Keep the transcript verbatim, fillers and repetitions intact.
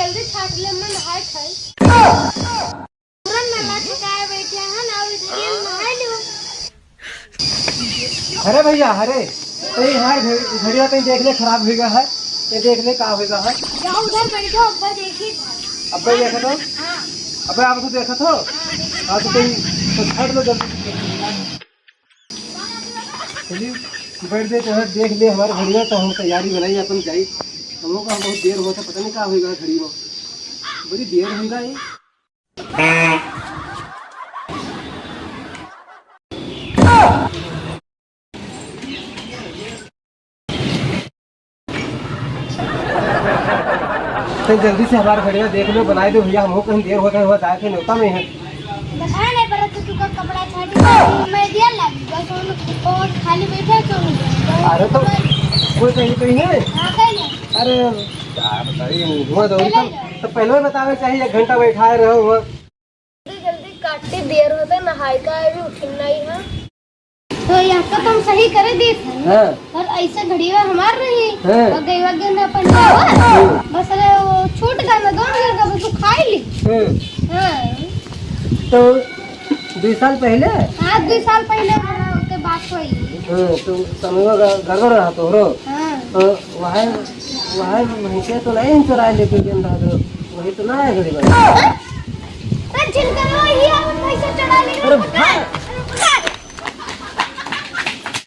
जल्दी छाट ले, मन हाय खाई। मन में लटकाए बैठे हैं ना, अभी नहाए लो। अरे भैया, अरे, तो ये हमार घ-, घड़िया तो देख ले, खराब होइ गवा है। ये देख ले, का होइ गवा है। जाओ उधर बैठो, अब्बा देखी। अब्बा देखत हो? हाँ। अब्बा, आप तो देखत हो? हाँ, देखी। हाँ, तो तुम तो छाट लो जल्दी। चलिए, बैठ दे, तो देख ले हमार घड़िया, तो हम तैयारी बनाई अपन जाई। हम लोग का बहुत देर होता, पता नहीं का होइ गवा घड़ी में, बड़ी देर होइ गवा है। तो जल्दी से हमार घड़िया देख लो, बनाई दो भैया, हमहू कहीं देर होता हुआ जाए के न्योता में है। दिखाई नहीं पड़त, तू का कपड़ा छाटी, मैं दिया लागी, बस हम और खाली बैठे तो। अरे तो कोई कहीं कहीं है? हाँ, कहीं नहीं। अरे यार, भाई, मुँह दौड़ी तो, तो पहले ही बतावे चाहिए, एक घंटा बैठाए रहो हुआ। जल्दी जल्दी काटी, देर होता, नहाई का अभी उठिन नहीं है। तो यहाँ का तुम सही करे देत है। हाँ। और ऐसे घड़िया हमार रही। हाँ। और गईवा गेंदा अपन लावा। हाँ। बस अरे वो छूट गवा ना, दोनों जन का बस वो खाई ली। हाँ। हाँ। तो दुई साल पहिले? हाँ, दुई साल पहिले हमारा ओके बात हुई। हाँ, तो समय ग-, गड़बड़ रहा तोहरो। हाँ। तो वह, वह महिषे तो नहीं चुराए लेके गेंदा तो वही तो ना है घड़ी में। हाँ? अरे झिनकरवा ही है, वो कैसे चुरा ले? अरे भाई।